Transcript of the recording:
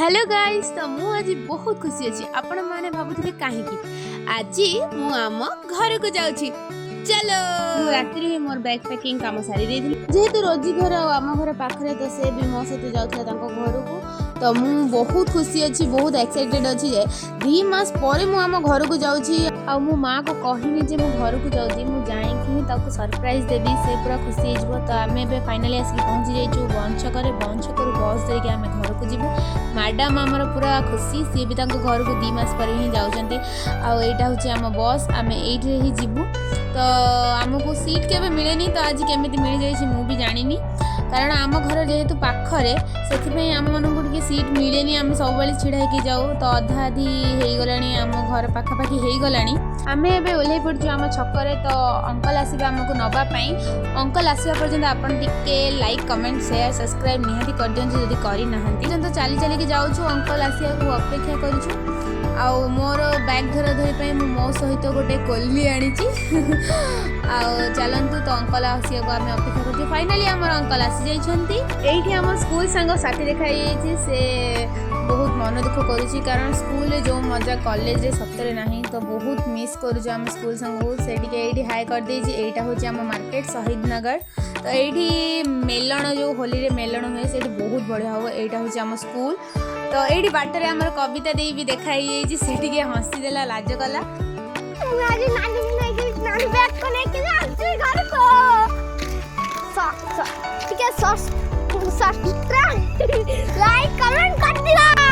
Hello guys, ତ ମୁଁ ଆଜି ବହୁତ ଖୁସି ଅଛି। ଆପଣମାନେ ଭାବୁଥିବେ କାହିଁକି? ଆଜି ମୁଁ ଆମ ଘରକୁ ଯାଉଛି। ଚାଲୋ। ମୁଁ ରାତିରେ ହିଁ ମୋର ବ୍ୟାଗ୍ ପ୍ୟାକିଂ କାମ ସାରି ଦେଇଥିଲି। ଯେହେତୁ ରୋଜି ଘର ଆଉ ଆମ ଘର ପାଖରେ, ତ ସେ ବି ମୋ ସହିତ ଯାଉଥିଲା ତାଙ୍କ ଘରକୁ। ତ ମୁଁ ବହୁତ ଖୁସି ଅଛି, ବହୁତ ଏକ୍ସାଇଟେଡ୍ ଅଛି ଯେ 2 ମାସ ପରେ ମୁଁ ଆମ ଘରକୁ ଯାଉଛି। ଆଉ ମୁଁ ମାଆକୁ କହିନି ଯେ ମୁଁ ଘରକୁ ଯାଉଛି। ମୁଁ ଯାଇକି ହିଁ ତାକୁ ସରପ୍ରାଇଜ୍ ଦେବି, ସେ ପୁରା ଖୁସି ହେଇଯିବ। ତ ଆମେ ଏବେ ଫାଇନାଲି ଆସିକି ପହଞ୍ଚି ଯାଇଛୁ ବଞ୍ଚକରେ। ବଞ୍ଚକରୁ ବସ୍ ଧରିକି ଆମେ ଘରକୁ ଯିବୁ। ମ୍ୟାଡ଼ାମ୍ ଆମର ପୁରା ଖୁସି, ସିଏ ବି ତାଙ୍କ ଘରକୁ 2 ମାସ ପରେ ହିଁ ଯାଉଛନ୍ତି। ଆଉ ଏଇଟା ହେଉଛି ଆମ ବସ୍, ଆମେ ଏଇଥିରେ ହିଁ ଯିବୁ। ତ ଆମକୁ ସିଟ୍ କେବେ ମିଳେନି, ତ ଆଜି କେମିତି ମିଳିଯାଇଛି ମୁଁ ବି ଜାଣିନି। କାରଣ ଆମ ଘର ଯେହେତୁ ପାଖରେ, ସେଥିପାଇଁ ଆମମାନଙ୍କୁ ଟିକେ ସିଟ୍ ମିଳେନି। ଆମେ ସବୁବେଳେ ଛିଡ଼ା ହେଇକି ଯାଉ। ତ ଅଧା ଅଧି ହେଇଗଲାଣି, ଆମ ଘର ପାଖାପାଖି ହେଇଗଲାଣି। ଆମେ ଏବେ ଓହ୍ଲେଇ ପଡ଼ିଛୁ ଆମ ଛକରେ। ତ ଅଙ୍କଲ ଆସିବେ ଆମକୁ ନେବା ପାଇଁ। ଅଙ୍କଲ ଆସିବା ପର୍ଯ୍ୟନ୍ତ ଆପଣ ଟିକେ ଲାଇକ୍, କମେଣ୍ଟ, ସେୟାର, ସବସ୍କ୍ରାଇବ୍ ନିହାତି କରିଦିଅନ୍ତୁ ଯଦି କରିନାହାନ୍ତି। ତ ଚାଲି ଚାଲିକି ଯାଉଛୁ, ଅଙ୍କଲ ଆସିବାକୁ ଅପେକ୍ଷା କରିଛୁ। ଆଉ ମୋର ବ୍ୟାଗ୍ ଧରା ଧରି ପାଇଁ ମୁଁ ମୋ ସହିତ ଗୋଟେ କୋଲି ଆଣିଛି। ଆଉ ଚାଲନ୍ତୁ, ତ ଅଙ୍କଲ ଆସିବାକୁ ଆମେ ଅପେକ୍ଷା କରୁଛୁ। ଫାଇନାଲି ଆମର ଅଙ୍କଲ ଆସିଯାଇଛନ୍ତି। ଏଇଠି ଆମ ସ୍କୁଲ ସାଙ୍ଗ ସାଥୀ ଦେଖା ହେଇଯାଇଛି। ସେ ବହୁତ ମନ ଦୁଃଖ କରୁଛି, କାରଣ ସ୍କୁଲରେ ଯେଉଁ ମଜା କଲେଜରେ ସତରେ ନାହିଁ। ତ ବହୁତ ମିସ୍ କରୁଛୁ ଆମ ସ୍କୁଲ ସାଙ୍ଗକୁ। ସେ ଟିକେ ଏଇଠି ହାଏ କରିଦେଇଛି। ଏଇଟା ହେଉଛି ଆମ ମାର୍କେଟ ଶହୀଦ ନଗର। ତ ଏଇଠି ମେଲଣ, ଯେଉଁ ହୋଲିରେ ମେଲଣ ହୁଏ, ସେଇଠି ବହୁତ ବଢ଼ିଆ ହେବ। ଏଇଟା ହେଉଛି ଆମ ସ୍କୁଲ। ତ ଏଇଠି ବାଟରେ ଆମର କବିତା ଦେଇ ବି ଦେଖା ହେଇଯାଇଛି। ସେ ଟିକେ ହସିଦେଲା, ଲାଜ କଲା। ମୁଁ ଆଜି ନାନୀ ନେଇକି, ନାନୀ ବ୍ୟାଗ୍ ନେଇକି ଯାଉଛି ଘରକୁ। ଟିକେ ସବସ୍କ୍ରାଇବ୍, ଲାଇକ୍, କମେଣ୍ଟ କରିଦିଅ।